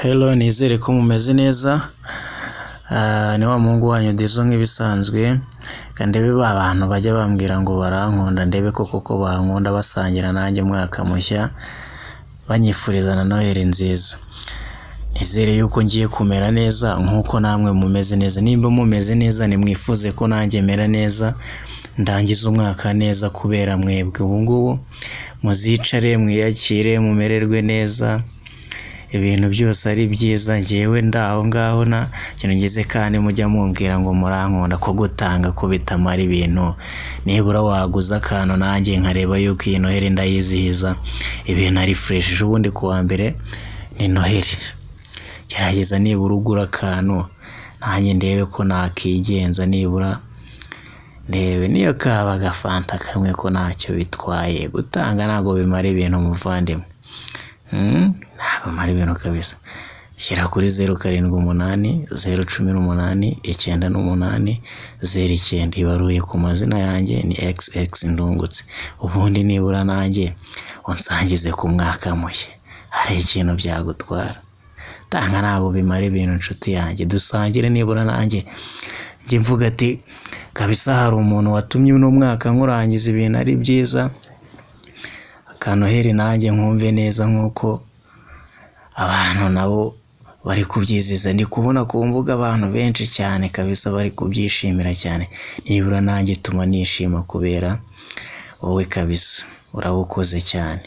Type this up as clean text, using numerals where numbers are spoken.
Hello, nizere ko mumeze neza. Ni wa muhungu wanyu Dizzo nk'ibisanzwe. Reka ndebe ba bantu bajya bambwira ngo barankunda, ndebe ko koko bankunda basangira nanjye umwaka mushya, banyifuriza na Noheli nziza. Nizere yuko ngiye kumera neza nk'uko namwe mumeze neza. Nimba mumeze neza nimwifuze ko nanjye mera neza, ndangize umwaka neza kubera mwebwe. Ubu ngubu muzicare mwiyakire mumererwe neza, ibintu byose ari byiza, njyewe ndaho ngaho nta kintu ngize kandi mujya mumbwira ngo murankunda ko gutanga ko bitamara ibintu, nibura waguze akantu nanjye nkareba yuko iyi Noheli ndayizihiza ibintu ari fresh. Ejo bundi ku wa mbere ni Noheli, gerageza nibura ugure akantu nanjye ndebe ko nakigenza, nibura ndebe niyo kaba agafanta kamwe ko ntacyo bitwaye. Gutanga ntabwo bimara ibintu muvandimwe, ntabwo bimara ibintu kabisa. Shyira kuri 078 018 98 09, ibaruye ku mazina yanjye ni XX Ndungutse. Ubundi nibura nanjye unsangize ku mwaka mushya, hari ikintu byagutwara. Tanga ntabwo bimara ibintu nshuti yanjye, dusangire nibura nanjye njye mvuga ati kabisa hari umuntu watumye uno mwaka nkurangiza ibintu ari byiza, akanoheli nanjye nkumve neza nk'uko abantu nabo bari kubyizihiza. Ndi kubona ku mbuga abantu benshi cyane kabisa bari kubyishimira cyane, nibura nanjye tuma nishima kubera wowe kabisa, urabukoze cyane.